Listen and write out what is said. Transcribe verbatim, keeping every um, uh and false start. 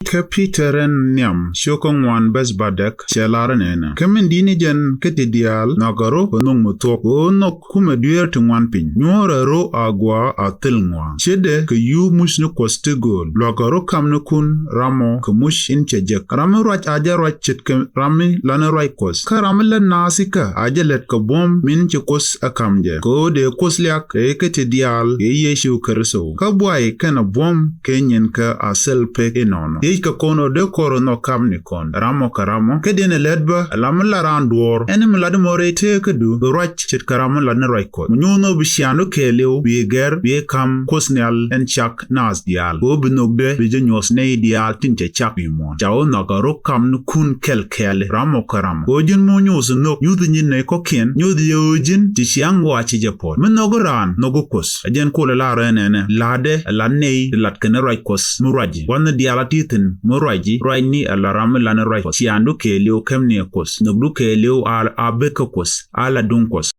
Kä Pi-tɔr ɛn nhiam ciökä ŋuan bɛ̈th bädäk cɛ lar ɛnɛnɛ: Kä min di̱t ni jɛn kä ti diaal nhɔkɛ rɔ̱ kɛ nhök mi thuɔ̱k, kɛ ɣöö nhɔk kumɛ dueer ti ŋuan piny. Nyuɔ̱ɔ̱rɛ rɔ̱ a gua̱a̱ a thil ŋuan, ce̱tdɛ kɛ yuup muc ni Kuɔth ti gööl. Lua̱kɛ rɔ̱ kamnikun ram ɔ kɛ muc in cɛ jek. Ram mi ruac a jɛ ruac ce̱tkɛ ram mi la̱t ni ruac Kuɔth, kä ram mi lät naath ikä a jɛ lät kɛ buɔ̱m min ci Kuoth ɛ ka̱m jɛ, kɛ ɣöö dee Kuoth liak kɛ kä ti diaal kɛ Yecu Kritho. Kä buay kɛnɛ buɔ̱m kɛ nyin kä a thil pek inɔnɔ. Thiec kɛ kɔn ɔ dee kɔr nhɔk kamnikɔn ram ɔ kɛ ram ɔ, kä dënɛ lät bä ala mi la raan duɔ̱ɔ̱r. Ɛn mi lat mɔ rɛy tëëkädu bi ruac ce̱tkɛ ram mi lat ni ruac Kuɔth. Mi nyoth nhɔk bi ciaaŋdu kɛɛliw bi gɛr bi ka̱m Kuoth Nhial ɛn cak naath diaal, kɛ ɣöö bi nhökdɛ bi jɛ nyuɔ̱th nɛy diaal tin cɛ cak wi̱i̱ muɔ̱ɔ̱n. Ca ɣöö nhɔkɛ rɔ̱ kamnikun kɛl kɛɛli ram ɔ kɛ ram ɔ. Kɛ ɣöö ji̱n mi nyoth nhök nyuth nyin nɛy kɔ̱kiɛn, nyoth yɛ ɣöö ji̱n ti ciaŋ ɣɔaa ci jɛ puɔ̱t. Mi nhɔk raan nhɔk Kuoth. Ɛ jɛn kulɛ lar ɛnɛnɛ: La̱tdɛ ɛ la̱t nɛy ti latkɛ ni ruac Kuɔth mi ruac ji̱. Gua̱thni diaal a ti thi̱n mi ruac ji̱, ruacni ɛ la ram mi la̱t ni ruac Kuɔth. Ciaaŋdu kɛɛliw kɛmni ɛ Kuoth. Nhökdu kɛɛliw a, a bet kä Kuoth, a la duŋ Kuɔth.